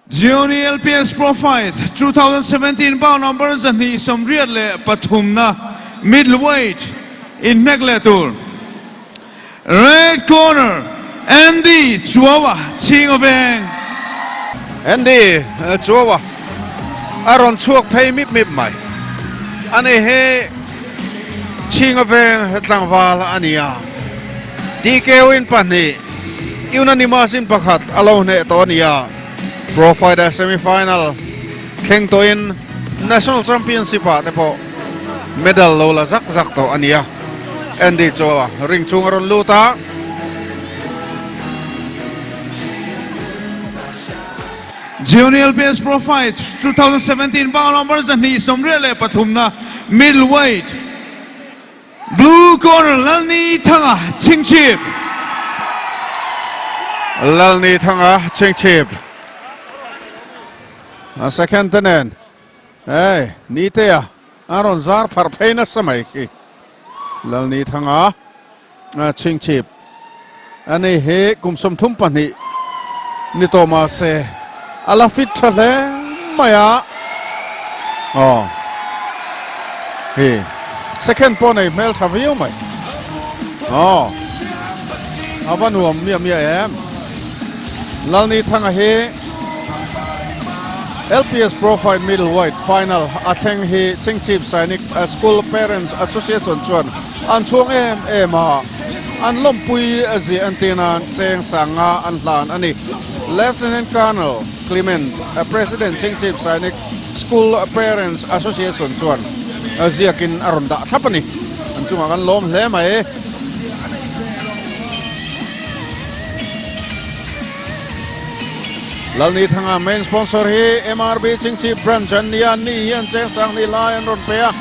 Gionee LPS Pro Fight 2017 bout number 283 na middleweight inhnek leh tur Red corner Andy Chuaua Chhinga Veng. Andy Chuaua a rawn chhuak phei mip mip mai. Ani hi Chhinga Veng tlangval a ni a. DKO in pahnih, unanimous in pakhat a lo hneh tawh a ni a. Pro Fighter semi-final thleng tawhin National Championship ah te pawh medal lo la zak zak tawh a ni a. Andy chu ring chhung a rawn lut a. Junior Best Pro Fight 2017 bout number 223 na middleweight Blue corner Lalni Thanga Chhingchhip. Lalni Thanga Chhingchhip. A second te nen ei Nitea a rawn zar phar phei nasa mai khi Lalni Thanga Chhingchhip ani hi kum 32 ni tawh mahse a la fit tha hle mai a aw hi second pawh nei hmel tha viau mai aw a va nuam miah miah em Lalni Thanga hi LPS Pro Fight Middleweight Final a thleng hi Chhingchhip Sainik School Parents Association chuan An chhuang em em a, an lawmpui ziah entir nan cheng sanga an hlan a ni. Lieutenant Colonel Clement, President Chhingchhip Sainik School Parents Association chuan ziakin a rawn dah thlap a ni. An chungah kan lawm hle mai. Lalni Thanga main sponsor hi MRB Chhingchhip Branch an ni a, ni hian cheng sang ni lai an rawn pe a.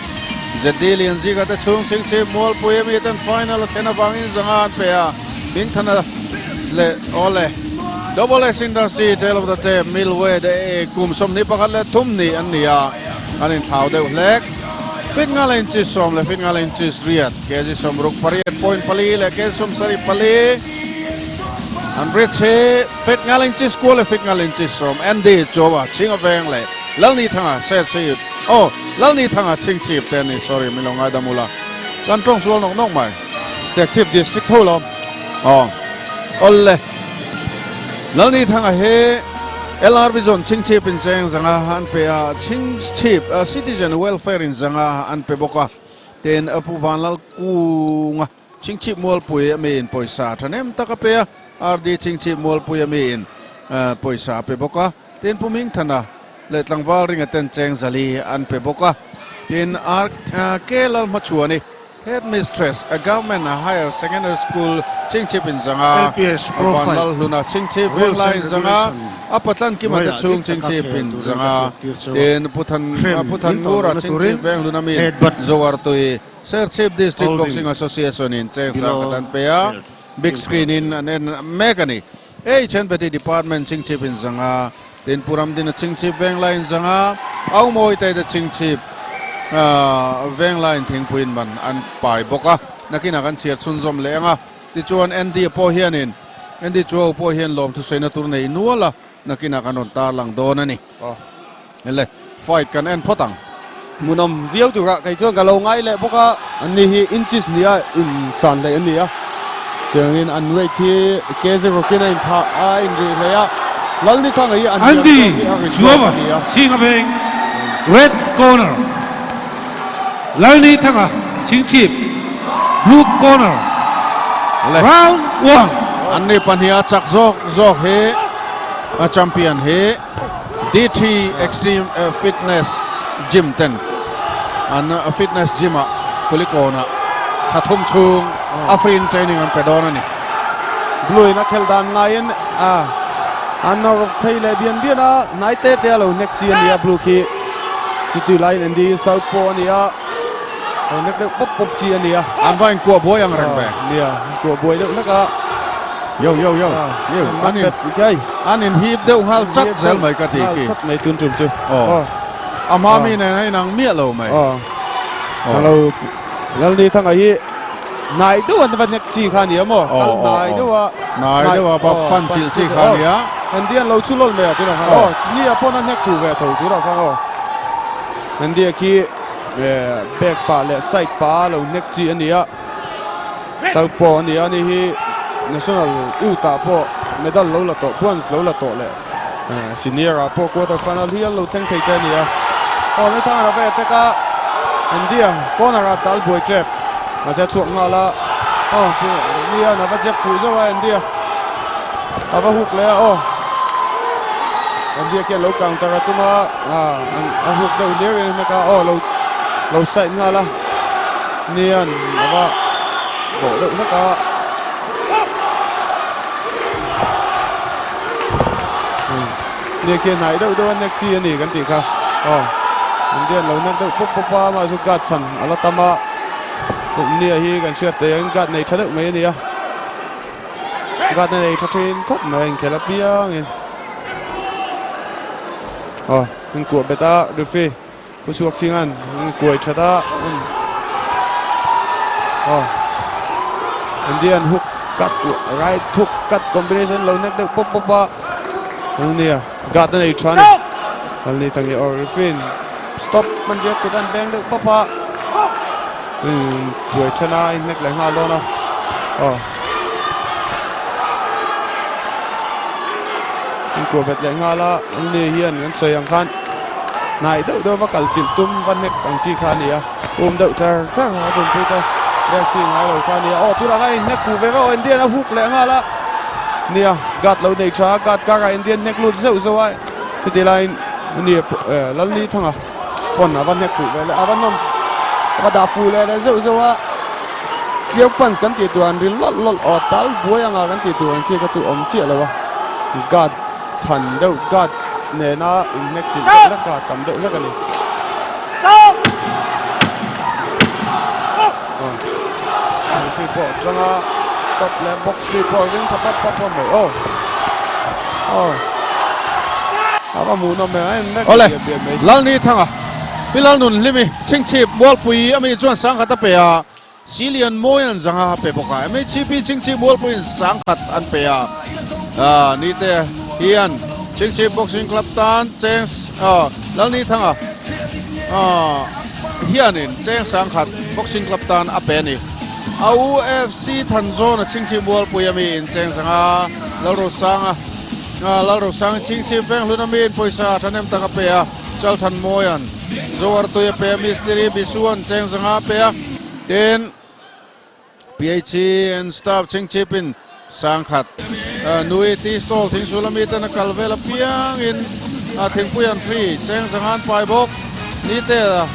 ZD Lianzika te chhung chhingchhip Mualpui ami ten final a thlen avangin zanga an pe a, Hmingthana leh Awle Double S Industry Tale of the Tape Millway te kum 23 ni an ni a, an inthlau deuh hlek. Fit nga leh inches 10 leh fit nga leh inches 8, kg 68 point pali leh kg 74. An bridge hi fit nga leh inches 9 leh fit nga leh inches 10 Andy Chuaua Chhinga Veng leh Lalni Thanga Serchhip Aw, Lalni Thanga Chhingchhip te a ni, sorry, min lo ngaidam ula. Kan tawng sual nawk nawk mai. Serchhip District tho lo. Aw, awle. Lalni Thanga hi LR Vision Chhingchhip in cheng zanga an pe a, Chhingchhip Citizen Welfare in zanga an pe bawk a. Tin, Pu Vanlal Kunga Chhingchhip Mualpui ami in pawisa thahnem tak a pe a, RD Chhingchhip Mualpui ami in pawisa a pe bawk a. Tin, Pu Mingthana leh tlangval ringa ten cheng zali an pe bawk a. Tin, RK Lalhmachhuani, Head Mistress, Government Higher Secondary School, Chhingchhip in zanga, Vanlalhluna, Chhingchhip Venglai in zanga, a Patlan Kima te chhung Chhingchhip in zanga, tin, Pu Than Pu Thanngura, Chhingchhip Venghluna mi Zoartui, Serchhip District Boxing Association in cheng sang khat an pe a, big screen in an en mek a ni. Hei Chenpeti Department chhingchhip in zanga, tin Pu Ramdina chhingchhip venglai in zanga, Aumawi te te chhingchhip venglai in thingpui in man an pai bawk a, nakinah kan chhiar chhunzawm leh ang a, tichuan Andy pawh hianin Andy Chuau pawh hian lawmthusaina tur nei nual a, nakinah kan rawn tarlang dawn a ni. Ele fight kan en phawt ang. Hmuhnawm viau turah kei chuan ka lo ngai leh bawk a, anni hi inches nia insan hlei an ni a, tiangin an weight hi kg rawkin a inphah a inrih hlei a, Lalnithanga hi an lian Andy zawk hi a rit zawk Zuava a ni a. Chhinga Veng Red Corner Lalnithanga Chhingchhip Blue Corner Round 1. Anni pahniha chak zawk zawk hi a champion hi. DT Extreme Fitness Gym ten an fitness gym ah Kulikawn ah thla thum chhung a free in training an pe dawn a ni. Blue in a khelh dan ngaiin a an nawr phei leh bian bian a, hnai te te a lo hnek chi a ni a Blue khi chuti laiin Andy South pawh a ni a, lo hnek deuh pawp pawp chi a ni a. An va inkuah buai ang reng ve. Nia, inkuah buai deuh hlek a. Yo yo yo yo an in an in hip deuh nghal chat zel mai ka ti khi. Chat mai tun tum chu. Aw. A hma mi nen a inang miah lo mai. Aw. Hello. Lalni thanga hi Hnai deuh an va hnek chi kha nia maw? Kal hnai deuh a. Hnai deuh a va pan chilh chi kha nia. Andy an lo chu lawlh mai a tunah khan aw. Nia pawn a hnek thu ve tho tunah khan aw. Andy a khi back pah leh side pah a lo hnek chi a ni a. Southpaw a ni a, ani hi National Youth ah pawh medal lo la tawh, bronze lo la tawh leh senior ah pawh quarter final hi an lo thleng thei te a ni a. Aw Nathan a ve tek a, India corner ah tal buai tep, mahse a chhuak nghal a, aw nia a va jab fuh zauh a India a va hook leh a aw India khian lo counter a tum a, a hook deuh hlir in a hnek a, aw lo side nghal a. Nian a va dawh deuh hlek a. Nia khi a hnaih deuh deuh a nek chi a ni kan tih kha. Aw Indian lo nek deuh pawp pawp a amah chu guard chhan a la tam a. Nia hi kan hriat theih ang guard nei tha deuh mai a ni a. Guard a nei tha thin khawp mai a inkhel apiangin. Aw inkuah bet a referee. Pu Suak Chinga'n kuai that a, aw Indian hook cut right hook cut combination lo nek deuh pawp pawp a, ania guard a nei tha a ni. Alni tang i aw referee stop hman tir kut an beng deuh pawp a, kuai then a inhnek leh nghal dawn a, aw inkuah bet leh nghal a, alni hian kan sawi ang khan. Hnai deuh deuh va kal chilh tum va hnek ang chi kha a ni a, um deuh char char a tumpui te rek chi ngai lo kha a ni a, aw tunah khan inhnek fuh ve vek aw Indian a hook leh nghal a, nia guard lo nei tha a guard karah Indian hnek lut zeuh zeuh a, chuti laiin nia Lalni Thanga pawn a va hnek fuh ve leh a va nawm a va dah fuh leh leh zeuh zeuh a, clear punch kan tih tur an ri lawlh lawlh aw tal buai anga kan tih tur ang chi kha chu awm chiah lo a, guard. Chhan deuh guard nena inhnek chilh deuh hlek a, tam deuh hlek a ni. Referee pawh atanga stop leh box ri pawh ring tha pap pap a mai aw. Aw. A va hmuhnawm em a inhnek Awle, biap biap mai. Lalni Thanga, Pi Lalnun Hlimi, Chhingchhip, Mualpui ami chuan sangkhat a pe a, Silian mawi an zanga a pe bawk a, MHCP Chingchip Mualpuiin sangkhat an pe a, nite hian Chingchip Boxing Club tan cheng Lalnithanga hianin cheng sangkhat Boxing Club tan a pe a ni. A UFC Thanzawna Chingchip Mualpui ami in cheng zanga Lalrosanga Lalrosang Chingchip Venghlun ami in pawisa thahnem tak a pe a, Chalthanmawian Zoartui a pe a, Mistiri Bisuan cheng zanga a pe a. Tin, PHC and staff chingchipin sangkhat nui tea stall thingsul ami ten a kal vel apiangin a thingpui an free cheng zangan pai bawk. Nite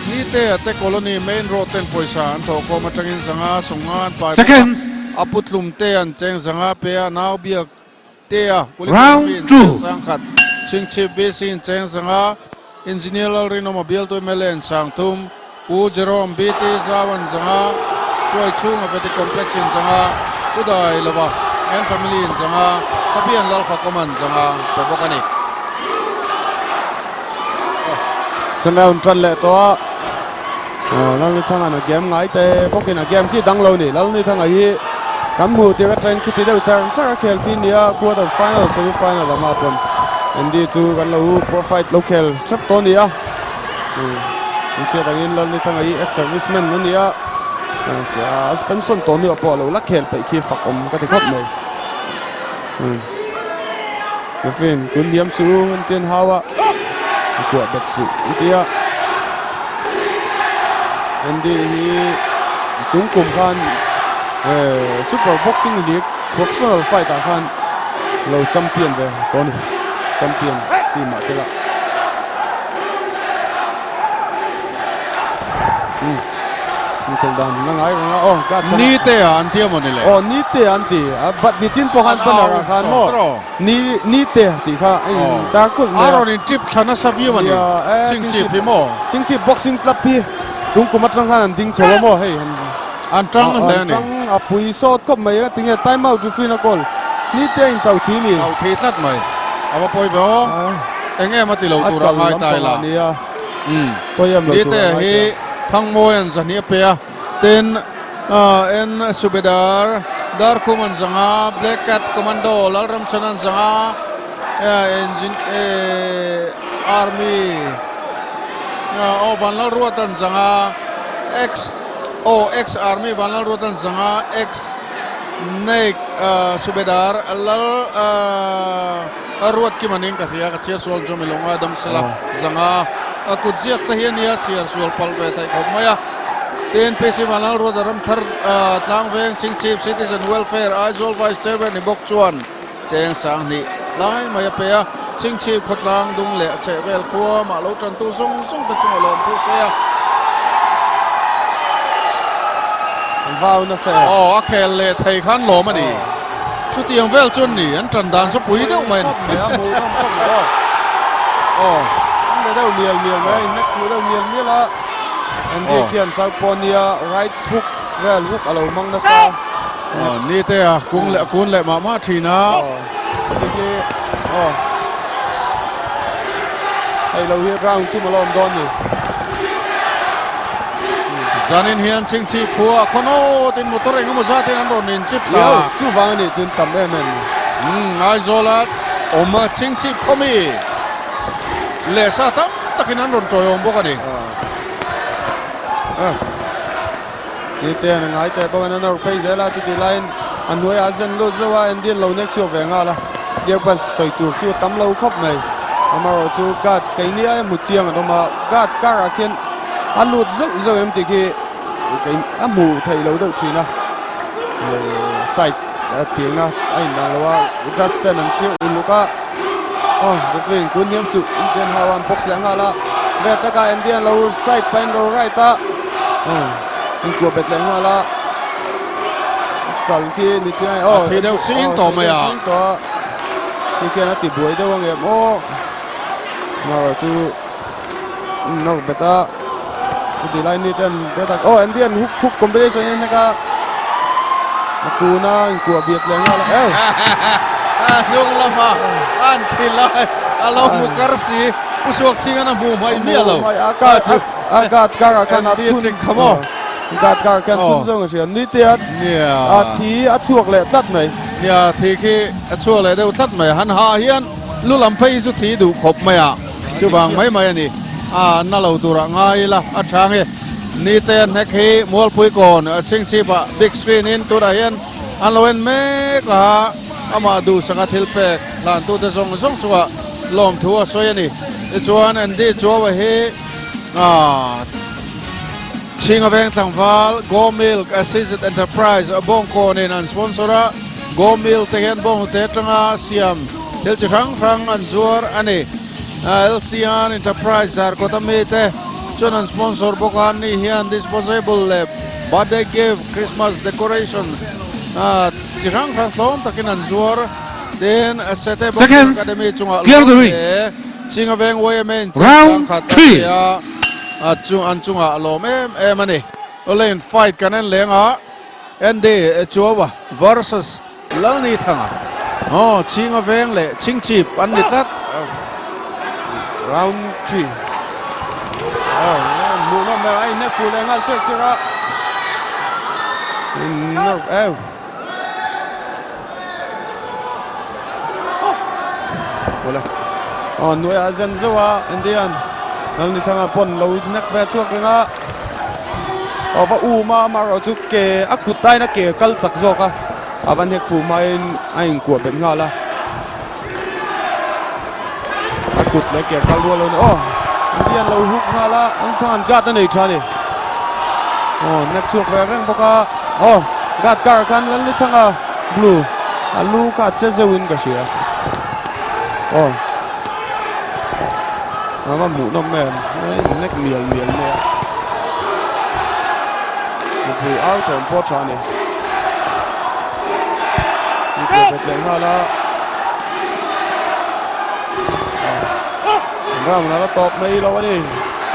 Nite te colony main road ten pawisa an thawh khawm atangin zanga sawmnga an pai bawk a, a putlum te an cheng zanga pe a, nau biak te a, Round 2. Sangkhat Chingchip VC in cheng zanga Engineer Lalrinawma bialtu mla in sang thum Pu Jerome BT Zau an zanga Chuai chhunga Veti Complex in zanga Pu Dai Lova and family in zanga Fabian Lalfakawm an zanga pe bawk a ni. Second round tan leh tawh a, Lalnithanga a game ngai te bawkin a game khi dang lo ni. Lalnithanga hi kan hmuh tir atangin khiti deuh char char a khel khi nia quarter final semi final lama pawn Andy chu kan lo pro fight lo khel thap tawh a ni a. An hriat angin Lalnithanga hi ex serviceman a ni a, a pension tawh hnuah pawh a lo la khel peih khi fak awm ka ti khawp mai. Griffin kun hniam su an ti an hau a, a kuah bet suh an ti a. Andy hi tum kum khan Super Boxing League professional fight ah khan lo champion ve tawh a ni, champion team ah te lah. Inkhel dan la ngai reng a aw ka chhan Ni te a an ti a maw ni le? Aw ni te an ti a bat ni chin pawh khan banner ah khan maw ni ni te tih kha a in tar kulh mai a. A rawn in trip thla nasa viau a ni. Chingchip hi maw? Chingchip boxing club hi tung kum atang khan an ding chho a maw hei an tang hle a ni. An tang a pui sawt khawp mai a tinge time out referee a call ni te a in tauh thi ni. Tauh thi tlat mai a va pawi ve aw. Eng em a ti lo tur a ngai ta ila. Umm. Ni te hi Thangmawi an zahnih a pe a. Tin, N Subedar Darkhum an zanga, Black Cat Commando Lalramchhan an zanga, Engine Army aw Vanlalruat an zanga, Ex aw Ex Army Vanlalruat an zanga, Ex Naik Subedar Lal Ruat Kim aning ka hria ka chhiar sual chu milawng a damsela zanga a kut ziak te hi a nia chhiar sual palh ve theih khawp mai a. Tin PC Vanlalruat a ramthar Tlangveng Chingchip Citizen Welfare Aizawl Vice Chairman ni bawk chuan cheng sanghnih lai mai a pe a, Chingchip khawtlang dung leh a chheh vel khua mah lo tantu zawng zawng te chunga lawm thu sawi a. Vau nasa e. Aw a khel leh thei khan lawm a ni. Chutiang vel chuan ni an tan dan chu pui deuh mai a ni. Pui khawp mai a, hmuh nawm khawp mai aw. Aw. An be deuh mial mial mai a, innek fuh deuh mial mial a. Andy khian south pawh nia right hook vel hook a lo hmang nasa. Aw ni te a kung leh kun leh mah mah thin a. Aw hei hi aw hei lo hi round tum a lo awm dawn ni. Zanin hian chingchip khua khawnawt in motor engemaw zatin an rawn in chip thla. Chuvang a nih chuan tam em em. Aizawl a awm a chingchip khaw mi leh sa tam takin an rawn tawiawm bawk a ni. Ni te an ngai teh bawk an an awrh phei zel a chutih laiin a hnuaiah a zen lut zauh a Andy an lo nek chhuak ve nghal a Clear pass sawi tur chu a tam lo khawp mai amaherawh chu guard keini aia hmu chiang an awm a guard car ah khian a lut zauh zauh em tih khi kei a hmu theih lo deuh thin a side a thirna a indang lo a judge ten an thlir uluk a aw referee in kun hniam suh Indian ho an box leh nghal a vel takah Indian lo side pahin lo right a aw in kuah bet leh nghal a chal khi ni chiang aw a thi deuh sing tawh mai a sing tawh a khi khian a ti buai deuh ang em aw marawh chu nawk bet a chuti lai ni ten be tak aw Indian hook hook combination in heka a kuna in kuah biat leh nghal a eh a hnung lama an khil lai a lo hmu kar si pu suak ching an a hmu mai miah lo a ka a gat kar a khan a thun khamo gat kar khan thun zawng a hria ni te a a thi a chhuak leh tlat mai nia thi khi a chhuak leh deuh tlat mai han ha hian lu lam phei chu thi duh khawp mai a Chuvang mai mai a ni. A na lo turah ngai ila a tha nge. Nite a hnek hi Mualpui kawn chingchip ah big screen in tunah hian an lo en mek a, amah duhsaka thil pek hlantute zawng zawng chungah lawmthu a sawi a ni. Tichuan Andy Chuaua hi Chhinga Veng tlangval Go Milk Assisted Enterprise bawngkawnin an sponsor a, Go Milk te hian bawnghnute atanga siam thil chi hrang hrang an zuar a ni. LCR Enterprise Zarkawt ami te chuan an sponsor bawk a, ani hian disposable leh birthday gift, Christmas decoration chi hrang hrang hlawm takin an zuar. Tin, Sete Boxing Academy chungah lawm leh Chinga Veng YMA in cheng khat a ni a. A chung an chungah a lawm em em a ni. Lane fight kan en leng a, Andy Chuaua versus Lalni Thanga. Aw, Chhinga Veng leh Chhingchhip an ni tlat. Round 3. Aw, hmuh nawm ber a inne fuh leh nghal chek chek a. Nawk eu. Aw nuai a zen zeuh a Indian Lalnithanga pawn lo nek ve chhuak reng a aw va um a amaherawh chu ke a kut aiin a ke a kal chak zawk a a va hnek fuh hmain a inkuah bet nghal a a kut leh ke a kal rual lo a ni aw Indian lo hook nghal a Lalnithanga'n guard a nei tha a ni aw nek chhuak ve reng bawk a aw guard kar ah khan Lalnithanga blue a lu kha a che zeuhin ka hria. Aw a va hmuh nawm em nek mial mial mai a mipui au thawm pawh tha a ni mipui bet leh nghal a round a la tawp mai lo a ni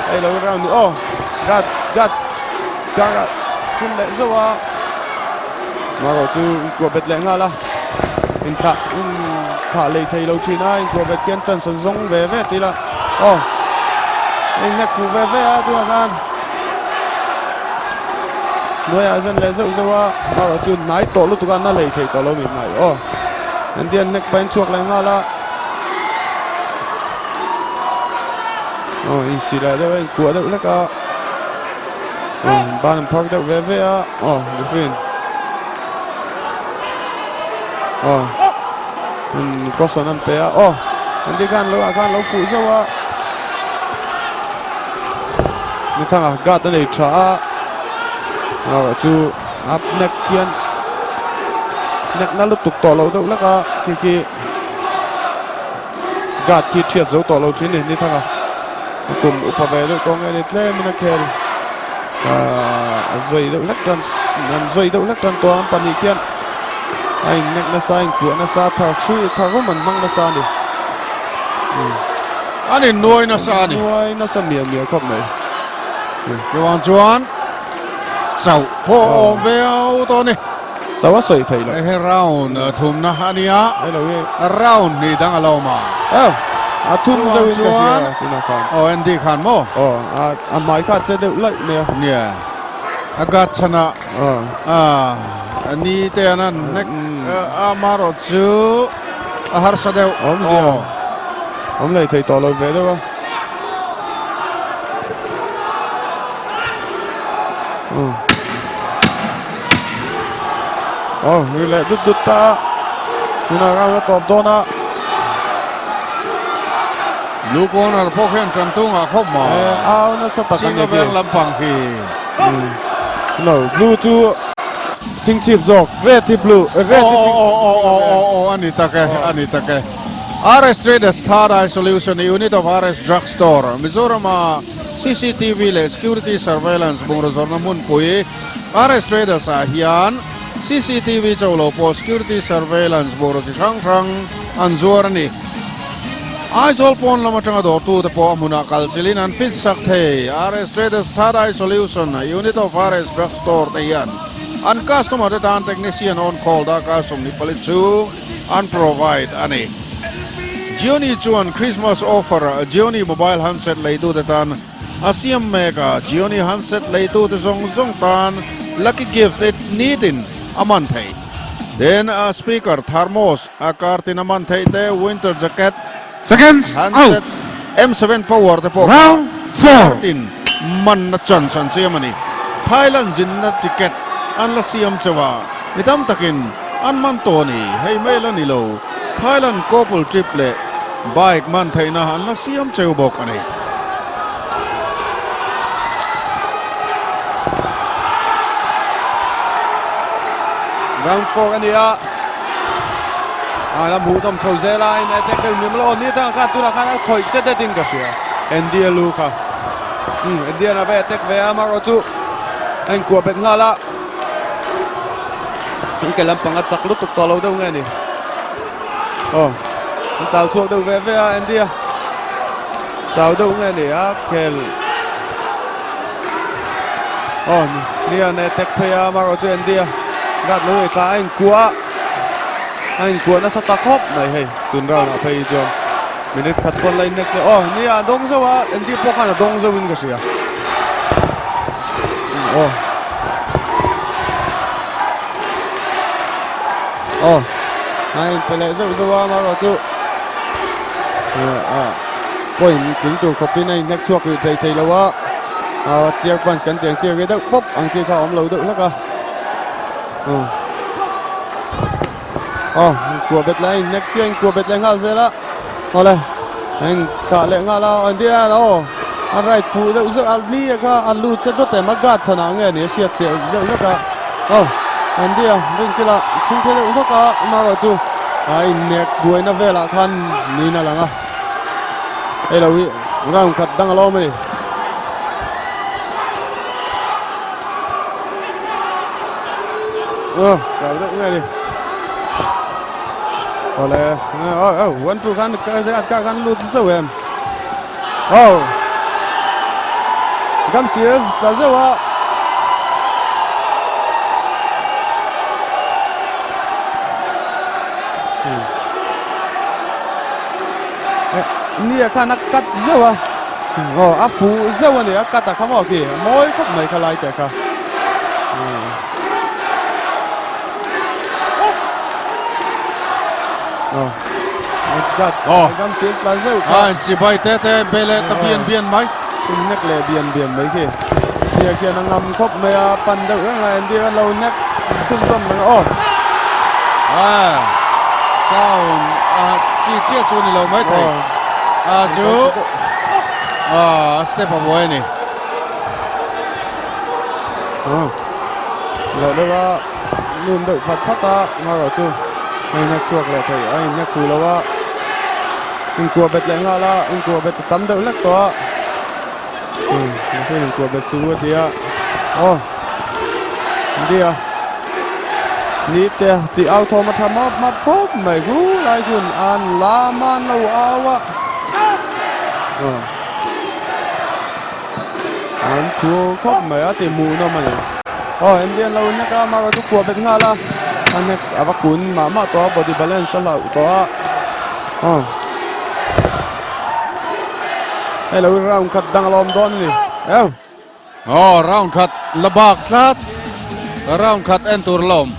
hei lo round ni aw guard guard guard ah thun leh zauh a marawh chu kuah bet leh nghal a. Inthlah inthlah lei thei lo thin a inkuah bet khian chance an zawng ve ve tih la aw a inhnek fuh ve ve a tunah khan. Hnuaiah zen leh zeuh zeuh a, erawh chu hnai tawh lutuk a na hlei thei tawh lo mi hmai aw. Andy an nek pahin chhuak leh nghal a. Aw insi leh deuh a inkuah deuh hlek a. Aw ban an phar deuh ve ve a aw referee in aw caution an pe a aw Andy khan lo ah khan lo fuh zauh a. Nithanga guard a nei tha a erawh chu a nek hian nek na lutuk tawh lo deuh lek a khi khi guard khi thiat zo tawh lo thin a ni Nithanga a kum upa ve deuh tawh nge ni tlemin a khel ahh a zui deuh hlek tan an zui deuh hlek tan tawh a an pahnih khian a in nek nasa a inkuah nasa thar hrui thar rum an hmang nasa a ni. An in nuai nasa a ni. Nuai nasa miah miah khawp mai. Chuvang chuan chauh pawh a awm viau tawh a ni. Chauh a sawi theih loh. Hei round thumna a nia. Round hnih dang a lo awm a. Aw a thum zeuhin ka hria tunah khan. Aw Andy khan maw? Aw a hmai kha a che deuh laih mai a. Nia a gat chhanah ni te an an hnek a amaherawhchu. A harsa deuh. Awm zia. Awm lei thei tawh lo ve deuh a. Oh, ri leh dut dut ta a. Tunah round a tawp dawn a. Blue corner pawh khian tan tungah khawp mai. Eh, au nasa tak a ni khi. Singa veng lampang khi. No, blue chu Chingchip zawk, red hi blue, red hi ching. Aw aw aw aw aw a ni tak e, a ni tak e. RS Traders Third Eye Solution Unit of RS Drug Store, Mizorama CCTV leh Security Surveillance bungraw zawrhna hmunpui RS Traders ah hian CCTV cho lo pawh Security Surveillance bungraw chi hrang hrang an zuar a ni. Aizawl pawn lam atanga dawrtute pawh a hmunah kal chilhin an fit sak thei. RS Traders Third Eye Solution Unit of RS Drug Store te hian an customer te tan technician on call darkar 24 chhung an provide a ni. Gionee chuan Christmas offer Gionee mobile handset leitute tan a siam mek a, Gionee handset leitute zawng zawng tan lucky gift nitin a man thei. Then a speaker thermos a car tin a man theih te winter jacket Seconds out. handset M7 power te pawh kha Round 4. car tin man na chance an siam a ni. Thailand zinna ticket an la siam chauh a, mi tam takin an man tawh a ni. Hei mail a ni lo, Thailand couple trip leh bike man theihna an la siam cheu bawk a ni. Round 4 a ni a, a la hmuhnawm chho zel a, in attack deuh ni maw ni tang khan tunah khan a khawih che det in ka hria Andy a lu kha um Andy a ve attack ve a amaherawh chu a inkuah bet nghal a an ke lampang a chak lutuk tawh lo deuh nge ni aw an tal chhuak deuh ve ve a Andy a Chau deuh nge ni a khel aw nia ne tek phei a amaherawh chu Andy a guard lo ei thla a inkuah a inkuah nasa ta khawp mai hei tun round ah phei hi chuan minute khat pawn la in nek leh aw nia a dawng zauh a Andy pawh khan a dawng zauh in ka hria aw aw a inpe leh zauh zauh a amaherawh chu point tling tur khawpin a inhnek chhuak rih thei thei lo a clear punch kan tih ang chi ri deuh pawp ang chi kha a awm lo deuh hlek a aw kuah bet leh a inhnek chiah a inkuah bet leh nghal zel a awle a inthlah leh nghal a Andy-a'n aw a right fuh deuh zeuh a ni a kha a lut che dawt em a guard chhanah nge ni a hriat teh deuh hlek a aw Andy-a rinkilah chhungthei deuh hlawk a amaherawh chu a innek buaina velah khan niin a lang a hei lo hi round khat dang a lo awm a ni. Aw chau deuh nge ni awle aw aw one two khan ka khan lut zeuh em aw gam sir tla zeuh a. Nia khan a cut zeuh a aw a fuh zeuh a ni a cut a kha maw khi a mawi khawp mai kha lai te kha. Oh. Gam sil tla zeuh kha. A chibai te te bele ta bian bian mai. In nek leh bian bian mai khi. Nia khian a ngam khawp mai a pan deuh reng a entir a lo nek chhunzawm reng a aw. A town a chi chiah chu ni lo mai thei. A chu a step a buai a ni. Loh deuh a lum deuh phat phat a ngarawh chu a inhnek chhuak leh thei a inhnek fuh lo a inkuah bet leh nghal a inkuah bet tam deuh hlek tawh a mihring inkuah bet suh u a ti a aw India ni te tih au thawm a tha map map khawp mai khu lai hun an lam a an lo au a aw. An thu khawp mai a ti hmuh nawm a ni. Aw Indian lo nek a mara chu kuah bet nghal a a nek a va kun mah mah tawh a body balance a hlauh tawh a aw hei lo round khat dang a lawm dawn a ni eu. Aw round khat la bak tlat round khat en tur lawm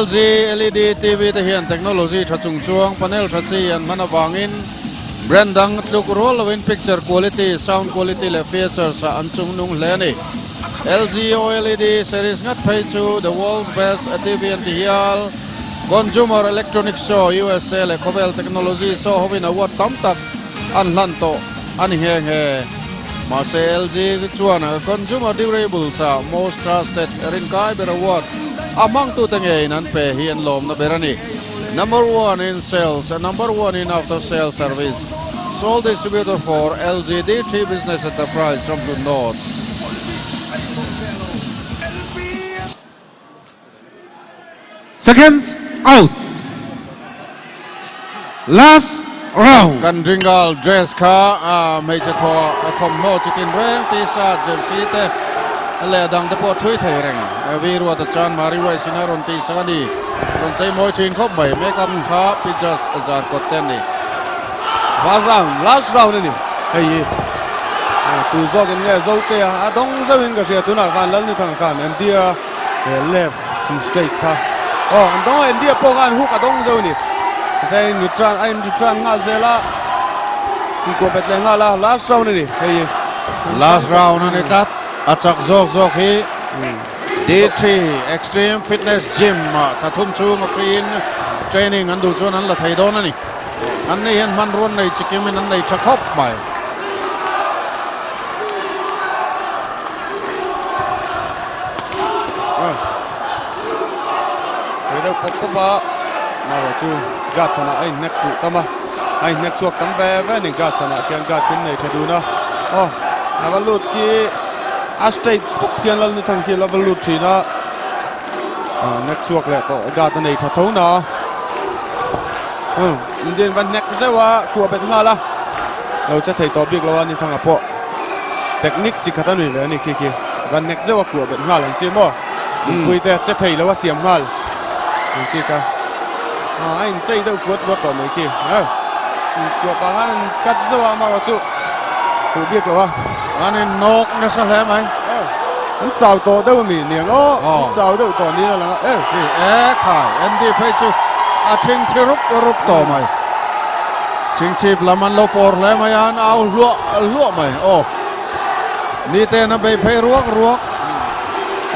LG LED TV te hian technology tha chung chuang panel tha chi an hman avangin Brand dang tluk rual loin picture quality, sound quality leh features ah an chung nung hle a ni. LG OLED series ngat phei chu the world's best TV an ti hial. Consumer Electronics Show usa leh khawvel technology show hovin award tam tak an hlan tawh a ni nghe nghe. Mahse LG chuan Consumer Durables ah Most Trusted rinkai ber award a hmangtute ngeiin an pe hi an lawmna ber a ni. Number one in sales and number one in after sales service. Sole distributor for LGD3 Business Enterprise from the North. Seconds out. Last round. Kan ringal dress kha a hmeichhe thaw a thawmhnaw chitin reng t-shirt jersey te leh a dang te pawh a thui thei reng. Vi ruata chuan Mari Wise in a rawn tih sak a ni. Rawn chei mawi thin khawp mai. Makeup kha Pijas zar kawt te an ni. Last round, last round a ni hei hi. Tu zawk in nge Zote a, a dawng zeuhin ka hria tunah khan Lalnuthanga khan India left straight kha. Aw an dawng a India pawh khan hook a dawng zeuh a ni. Mahse a in return a in return nghal zel a, inkuah bet leh nghal a, last round a ni hei hi. Last round a ni tlat, a chak zawk zawk hi D3 Extreme Fitness Gym ah thla thum chhung a free in training an duh chuan an la thei dawn a ni. An nei hian hmanrua an nei chikim in an nei tha khawp mai. He deuh pawp pawp a erawh chu guard chhanah a inhnek fuh tam a a inhnek chhuak tam ve ve a ni guard chhanah khian guard khi an nei tha dun a aw a va lut khi a straight pawp khian Lalnuthang khi a la va lut thin a hnek chhuak leh tawh guard a nei tha tho na Indian va hnek zeuh a kuah bet nghal a lo che thei tawh bik lo a Nithanga pawh technique chi khat a nui ve a ni khi khi va hnek zeuh a kuah bet nghal ang chi maw inpui te che thei lo a siam nghal ang chi kha a inchei deuh kuat kuat tawh mai khi kuah pah khan an cut zeuh a amaherawh chu fuh bik lo a an in nawk nasa hle mai an chau tawh deuh a mi niang aw an chau deuh tawh niin a lang a e e khai Andy phei chu a thing thi rup rup tawh mai chingchip lam an lo pawr hle mai a an au hluah hluah mai aw ni ten a bei phei ruak ruak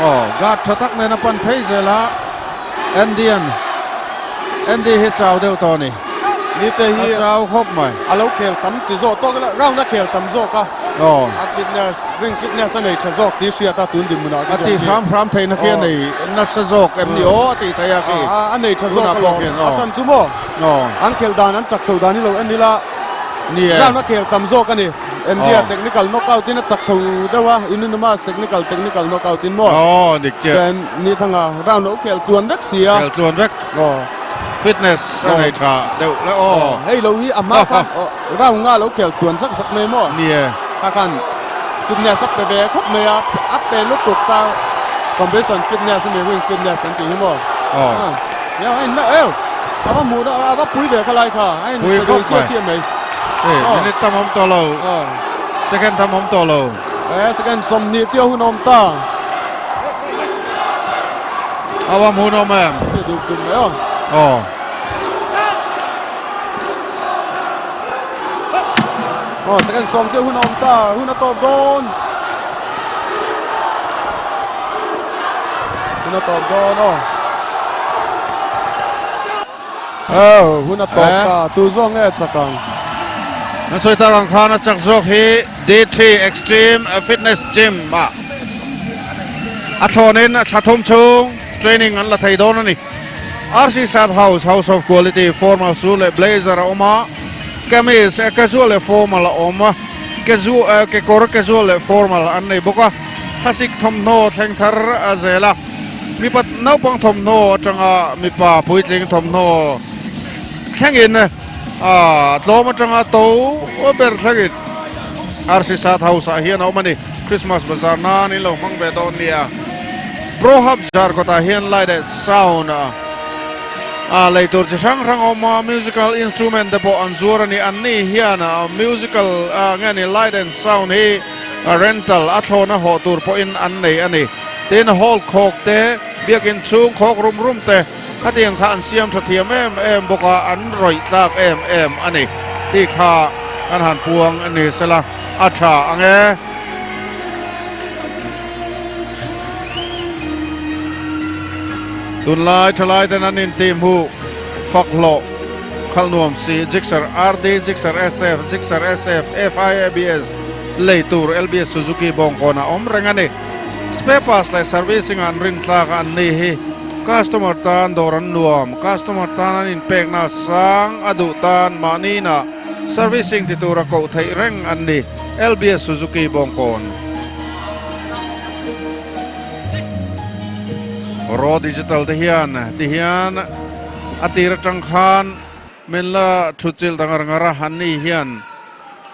aw guard tha tak nen a pan phei zel a Andy an Andy hi chau deuh tawh a ni. Ni te hi a chau khawp mai. A lo khel tam ti zawk tawk ila round a khel tam zawk a. Aw. A fitness ring fitness a nei tha zawk tih hriat a tun dinhmunah A ti hram hram theihna khi a nei nasa zawk em ni aw a tih theih a khi. A nei tha zawk alawm. A chan chu maw? Aw. An khel dan an chak chho dan hi lo en ila. Ni e. Round a khel tam zawk a ni. India technical knockout in a chak chho deuh a, unanimous technical technical knockout in maw? Aw dik chiah. Chuan ni thanga round lo khel tluan vek si a. Khel tluan vek. Aw. Fitness a nei tha deuh le aw. Hei lo hi a hma khan round nga lo khel tluan zak zak mai maw? Ni e. Kha khan fitness a pe ve khawp mai a, a pe lutuk ta competition fitness a ni ring fitness kan tih hi maw? Aw. Nia a inna eu a va hmuh a va pui ve kha lai kha a in Pui khawp mai. siam mai. Hei minute tam awm tawh lo. Second tam awm tawh lo. E second 20 chiah hun a awm ta. A va hmuhnawm em? Ri dup dup mai aw. Aw. Aw, second sawm chiah hun a awm ta, hun a tawp dawn. Hun a tawp dawn aw. Aw, hun a tawp ta, tu zawk nge chak ang? An sawi tak ang khan a chak zawk hi DT Extreme Fitness Gym ah a thlawnin a thla thum chhung training an la thei dawn a ni. RC Sat House, House of Quality, formal suit leh blazer a awm a, kamis casual leh formal a awm a, kekawr casual leh formal an nei bawk a, thlasik thawmhnaw thleng thar a zel a, mipa naupang thawmhnaw atanga mipa puitling thawmhnaw thlengin tlawm atanga to ber thlengin RC Sat House ah hian a awm a ni. Christmas bazar nan in lo hmang ve dawn nia. Pro Hub zar kawtah hian light leh sound a lei tur chi hrang hrang a awm a, musical instrument te pawh an zuar a ni. An ni hian musical nge ni light and sound hi rental a thlawna hawh tur pawhin an nei a ni. Tin, hall khawk te, biakin chhung khawk rum rum te khatiang kha an siam tha thiam em em bawk a, an rawih tlak em em a ni tih kha kan han puang a ni sela a tha ang e. Tunlai thalai ten an intih hmuh fak hlawh khalh nuam si Gixxer RD, Gixxer SF, Gixxer SF, FIABS lei tur LBS Suzuki bawngkawn a awm reng a ni. Spare parts leh servicing ah an rin tlak a an ni hi customer tan dawr an nuam, customer tan an inpekna sang a duh tan mahni inah servicing ti tura koh theih reng an ni. LBS Suzuki bawngkawn. Raw Digital te hian ti hian a tir atang khan min la thutchilh ta ngar ngar a, an ni hian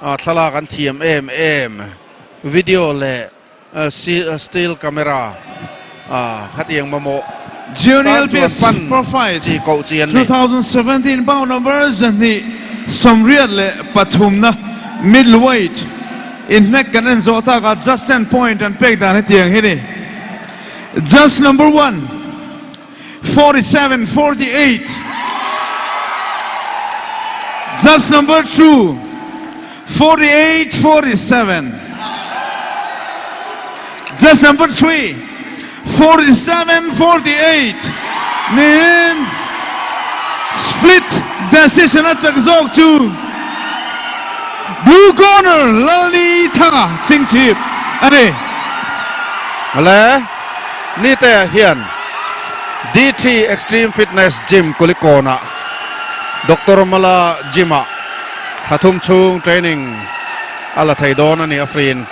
thlalak an thiam em em video leh still camera khatiang mamawh Junior tan chuan LBS pan Profile chi koh chi an ni. 2017 bout number 2 33na middleweight Inhnek kan en zawh tak a just 10 point an pek dan hetiang hi ni. Just number 1, 47, 48. Just number 2, 48, 47. Just number 3, 47, 48. Niin split decision a chak zawk chu Blue corner Lalni Thanga Chingchhip a ni. Le Nite hian DT Extreme Fitness Gym Kulikawnah Doctor Mala Gym-ah thla thum chhung training a la thei dawn a ni a free in.